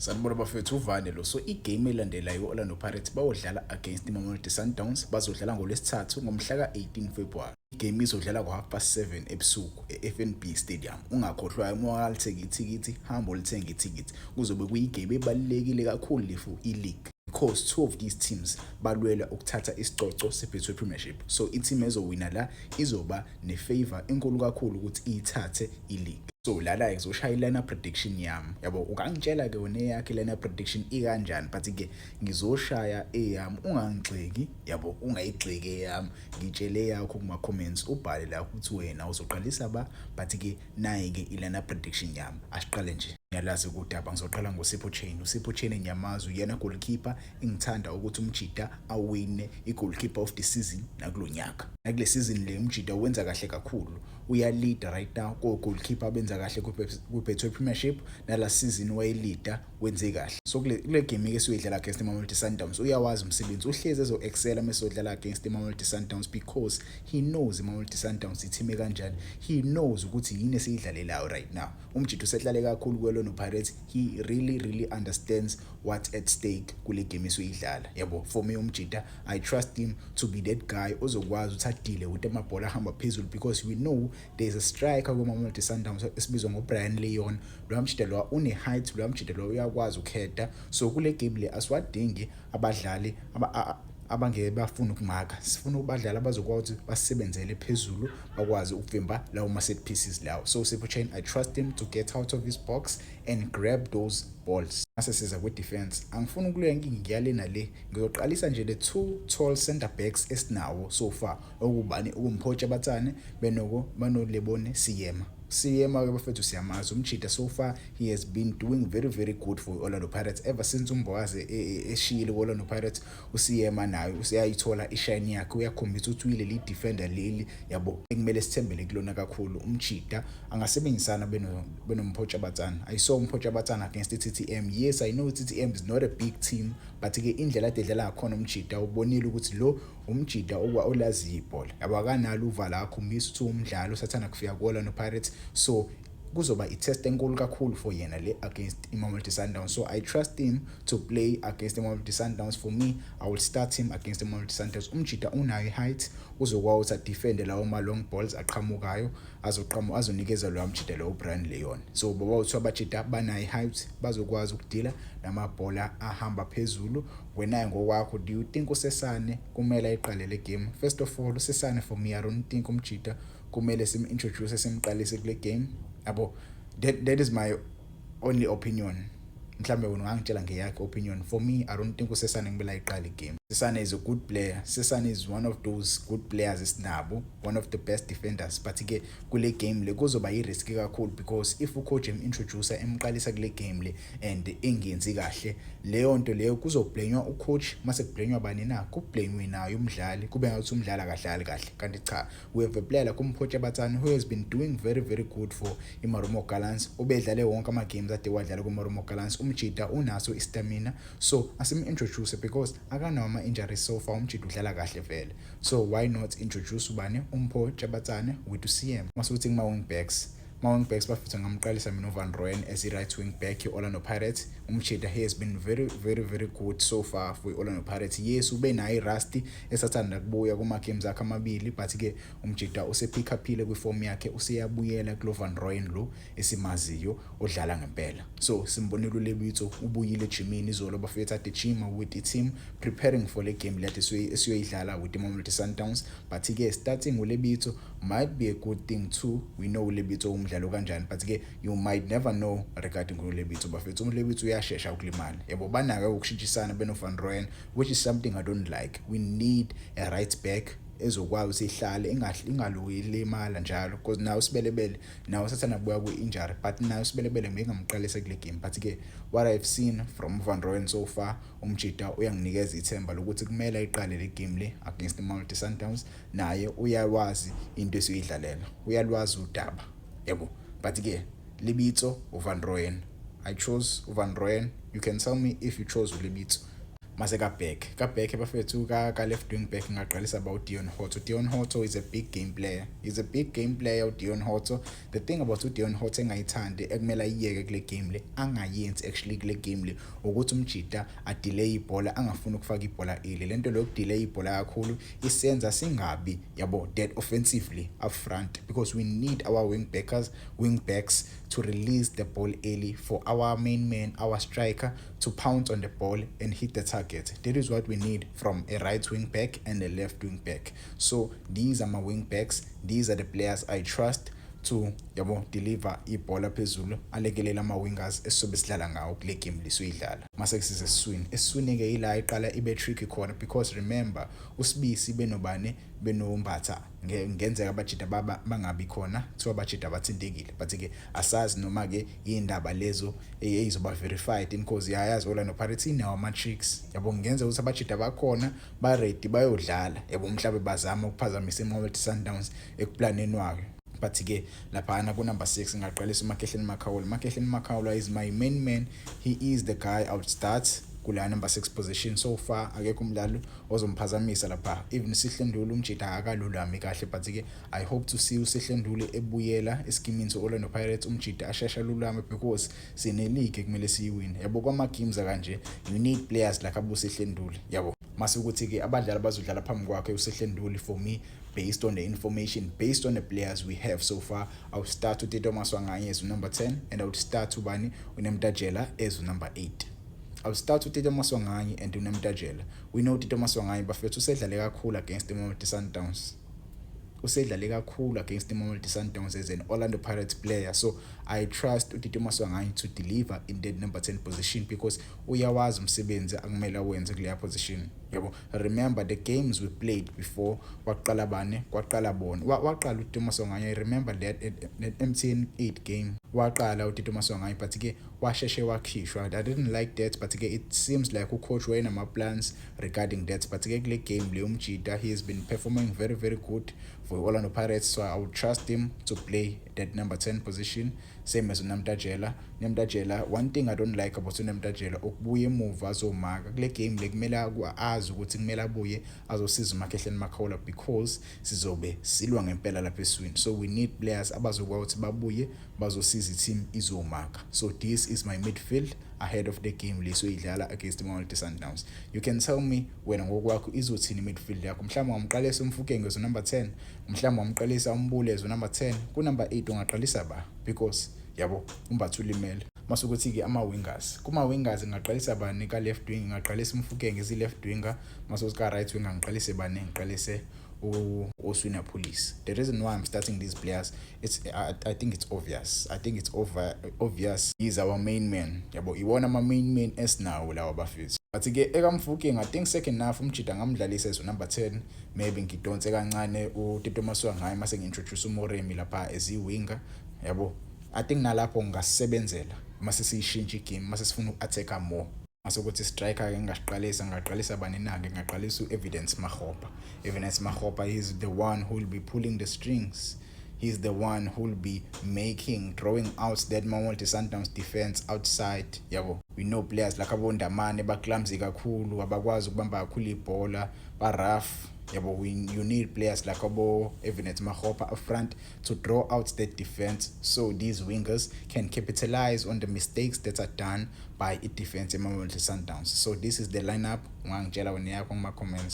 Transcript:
Sanibona bafethu, uvane lo. So igame elandelayo, i-Orlando Pirates bayodlala against iMamelodi Sundowns. Bazodlala ngoLwesithathu ngomhla ka-18 February. Igame izodlala ngo-7:30 ebusuku e-FNB Stadium. Ungakhohlwa, uma ungalithenga ithikithi, hamba olithenga ithikithi. Kuzobe kuyigame ebalulekile kakhulu le for i-league because two of these teams balwela ukuthatha isicoco se-Betway Premiership. So i-team ezowina la izoba ne-favor enkulu kakhulu ukuthi iyithathe i-league. So lana ngizoshaya i-line prediction yami, yabo. Ungangitshela-ke wena eyakho i-line prediction ikanjani, but-ke ngizoshaya eyami, ungangigxeki, yabo, ungayigxeki eyami. Ngitshele eyakho kuma-comments, ubhale la ukuthi wena uzoqalisa ba, but-ke nayi-ke i-line prediction yami. Asiqale nje. Ngiyalazi kudaba, ngizoqala ngoSipho Chaine. USipho Chaine ngiyamazi, uyena goalkeeper engithanda ukuthi umjida awine i-goalkeeper of the season nakulo nyaka. Nakule season le umjida wenza kahle kakhulu, uyaleada right now ko-goalkeeper abenza kahle kwi-Betway Premiership. Nala season wayeleada, wenze kahle. So kule game-ke esiyoyidlala against iMamelodi Sundowns, uyawazi umsebenzi, uhlezi ezo-excela uma esodlala against iMamelodi Sundowns because he knows iMamelodi Sundowns iteam kanjani, he knows ukuthi yini esiyidlalelayo right now. Umjida usehlale kakhulu kwe-Orlando Pirates, he really really understands what's at stake kule game esiyoyidlala, yabo. For me, umjida, I trust him to be that guy ozokwazi ukuthi adeale with amabhola ahamba phezulu because we know there's a striker kwiMamelodi Sundowns esibizwa ngoBrayan Leon. Loya mjida lo une-height, loya mjida lo uyakwazi ukuheada. So kule game le asiwadingi abadlali abangeke bafuna ukumaka, sifuna abadlali abazokwazi ukuthi basebenzele phezulu, bakwazi ukuvimba lawo ma-set pieces lawo. So Sipho Chaine, I trust him to get out of his box and grab those balls. Mase siza kwi-defense, angifuni ukuloya ngiyale nale, ngizoqalisa nje the two tall center backs esinawo so far, okubani? UMpho Chabatsane benoko banoLebone Seema. Seema-ke bafethu siyamazi umjida, so far he has been doing very very good for Orlando Pirates ever since uMbokazi eshiyile ku-Orlando Pirates. USeema naye useyayithola ishine yakhe, uyakhombisa ukuthi uyileli defender leli, yabo, ekumele sithembele kulona kakhulu. Umjida angasebenzisana benoMpho Chabatsane. I saw uMpho Chabatsane against i-TTM. Yes, I know i-TTM is not a big team, but-ke indlela ade edlala ngakhona umjida, ubonile ukuthi lo umjida olaziyo ibhola, yabo, akanalo uvalo, akhombisa ukuthi umdlalo osathanda kufika ku-Orlando Pirates. So kuzoba i-test enkulu kakhulu for yena le against iMamelodi Sundowns. So I trust him to play against iMamelodi Sundowns. For me, I will start him against iMamelodi Sundowns. Umjida unayo i-height, uzokwazi ukuthi adefende lawo ma-long balls aqhamukayo, azoqhamuka azonikeza loya mjida lo uBrayan Leon. So boba uthiwa abajida banayo i-height, bazokwazi ukudeala namabhola ahamba phezulu. Wena ngokwakho, do you think uSesane kumele ayiqale le game? First of all, uSesane, for me, I don't think umjida kumele sim-introduce, simqalise kule game, yabo. That is my only opinion. Mhlambe wena ungangitshela ngeyakhe opinion. For me, I don't think uSesane kumele ayiqale igame. Sesane is a good player, Sesane is one of those good players esinabo, one of the best defenders, but ke kule game le kuzoba i-risk kakhulu because if ucoach em-introduce, emqalisa kule game le and engenzi kahle, leyo nto leyo kuzoblamewa ucoach. Mase kublamewa bani na? Kublamewe naye umdlali, kube ngathi umdlali akadlali kahle, kanti cha, we have a player like uMpho Chabatsane who has been doing very very good for iMarumo Gallants. Ubedlale wonke ama games ade wadlala kuMarumo Gallants. Umjida unaso istamina, so asim-introduce because akanawo ama-injuries so far. Umjida udlala kahle vele, so why not introduce ubani? UMpho Chabatsane with uSeema. Masukuthi kuma-wing backs, ma-wing backs bafethu, ngamqalisa mina uVan Rooyen as i-right wing back i-Orlando Pirates. Umjida, he has been very very very good so far for i-Orlando Pirates. Yes, ube nayo i-rust esathanda kubuya kuma-games akhe amabili, but-ke umjida usepick uphile kwiform yakhe, useyabuyela kulo Van Rooyen lo esimaziyo odlala ngempela. So simbonile uLebitso ubuyile ejimini izolo bafethu, ade gym with the team, preparing for le game lethi esiyoyidlala with iMamelodi Sundowns. But-ke starting uLebitso might be a good thing too. We know uLebitso umdlalo kanjani, but-ke you might never know regarding uLebitso bafethu. ULebitso uyashesha ukulimala, yabo. Banako ukushintshisana beno-Van Rooyen, which is something I don't like. We need a right back ezokwazi ukuthi ihlale, ingaloku ilimala njalo, because nawe uSebelebele nawe sathanda kubuya kwi-injury, but nawe uSebelebele bengamqalisa kule game. But-ke what I've seen from Van Rooyen so far, umjida uyanginikeza ithemba lokuthi kumele ayiqale le game le against iMamelodi Sundowns. Naye uyawazi into esiyidlalela, uyalwazi udaba, yabo. But-ke Lebitso uVan Rooyen, I chose uVan Rooyen. You can tell me if you chose uLebitso. Mase ka back, ka back bafethu, ka left wing back ngaqalisa ba uDeon Hotto. Deon Hotto is a big game player, is a big game player uDeon Hotto. The thing about uDeon Hotto engayithandi ekumele ayiyeke kule game le, angayenzi actually kule game le, ukuthi umjita adelay ibhola, angafuni ukufaka ibhola early. Lento lokudelay ibhola kakhulu isenza singabi, yabo, dead offensively up front, because we need our wing backs to release the ball early for our main man, our striker, to pounce on the ball and hit the target. That is what we need from a right wing back and a left wing back. So these are my wing backs. These are the players I trust to, yabo, deliver ibhola phezulu, alekelela ama-wingers esizobe sidlala ngawo kule game lesoyidlala. Mase kusize esiswini, esiswini-ke ila iqala ibe tricky khona, because remember uSibisi benobane benoMbatha, ngenzeka abajida baba bangabi khona. Kuthiwa abajida bathintekile, but-ke asazi noma-ke iy'ndaba lezo ey'zoba verified in cause yayazi Orlando Pirates inawo ama-tricks, yabo. Kungenzeka ukuthi abajida bakhona ba-ready bayodlala, yabo, mhlawumbe bazama ukuphazamisa iMamelodi Sundowns ekuplaneni wayo. But-ke laphana ku-number 6 ngaqalisa uMakhehleni Makhaula. Makhehleni Makhaula is my main man. He is the guy I would start kula number 6 position. So far akekho umdlali ozomphazamisa lapha. Even Sihle Nduli, umjida akalulami kahle, but-ke I hope to see uSihle Nduli ebuyela esikimini se-Orlando Pirates, umjida asheshe alulame, because sine-league ekumele siyiwine, yabo. Kwama-games kanje you need players like aboSihle Nduli, yabo. Mase ukuthi-ke abadlali abazodlala phambi kwakhe uSihle Nduli, for me, based on the information, based on the players we have so far, I would start uTito Maswanganyi as number 10 and I would start ubani, uNemtajela, as number 8. I would start uTito Maswanganyi and uNemtajela. We know Tito Maswanganyi, bafethu, usedlale kakhulu against iMamelodi Sundowns, usedlale kakhulu against iMamelodi Sundowns as an Orlando Pirates player. So I trust uTito Maswanganyi to deliver in that number 10 position because uyawazi umsebenzi akumele awenze kuleya position, yabo. Remember the games we played before, waqala bane, kwaqala bona, waqala uTito Maswanganyi. I remember that MTN 8 game, waqala uTito Maswanganyi, but ke washeshe wakhishwa. I didn't like that, but ke it seems like ucoach wayenama plans regarding that. But ke kule game leyo umjida, he has been performing very, very good for Orlando Pirates, so I would trust him to play that number 10 position, same as uNamtajela. Nemtajela, one thing I don't like about uNemtajela ukubuya emuva azomaka. Kule game le kumele azi ukuthi kumele abuye azosiza uMakhehleni Makhaula, because sizobe silwa ngempela lapha eswini, so we need players abazokwazi ukuthi babuye bazosiza i-team izomaka. So this is my midfield ahead of the game lesoyidlala against iMamelodi Sundowns. You can tell me wena ngokwakho izothini midfield yakho. Mhlawumbe ungamqalisa uMofokeng as number 10, mhlawumbe ungamqalisa uMbule as number 10, ku number 8 ungaqalisa ba, because, yabo, uMbatha ulimele. Mase ukuthi-ke ama-wingers, kuma-wingers ngingaqalisa bani? Ka-left wing ngingaqalisa uMofokeng as i-left winger. Mase ka right winger ngiqalise bani? Ngiqalise u-Oswin Appollis. The reason why I'm starting these players, I think it's obvious. I think it's over obvious. He's our main man. Yabo, iwona ama main man esinawo lawa, bafethu. But ke ekaMofokeng, I think second half umjida ngamdlalisa as number 10, maybe ngidonse kancane uTito Maswanganyi, mase ngi-introduce uMoremi lapha as i-winger, yabo. I think nalapho ngingasebenzela mase siyishintsha igame, mase sifuna uku-attack more. Mase ukuthi striker ke ngingasiqalisa, ngingaqalisa bani na-ke? Ngingaqalisa u-Evidence Makgopa. Evidence Makgopa is the one who will be pulling the strings. He's the one who will be making, drawing out that Mamelodi Sundowns defense outside, yabo. We know players like aboNdamane ba-clumsy kakhulu, abakwazi ukubamba kakhulu ibhola, ba-rough, yabo. You need players like abo Evidence Makgopa up front to draw out that defense so these wingers can capitalize on the mistakes that are done by i-defense eMamelodi Sundowns. So this is the lineup. Ungangitshela wena yakho kuma-comments.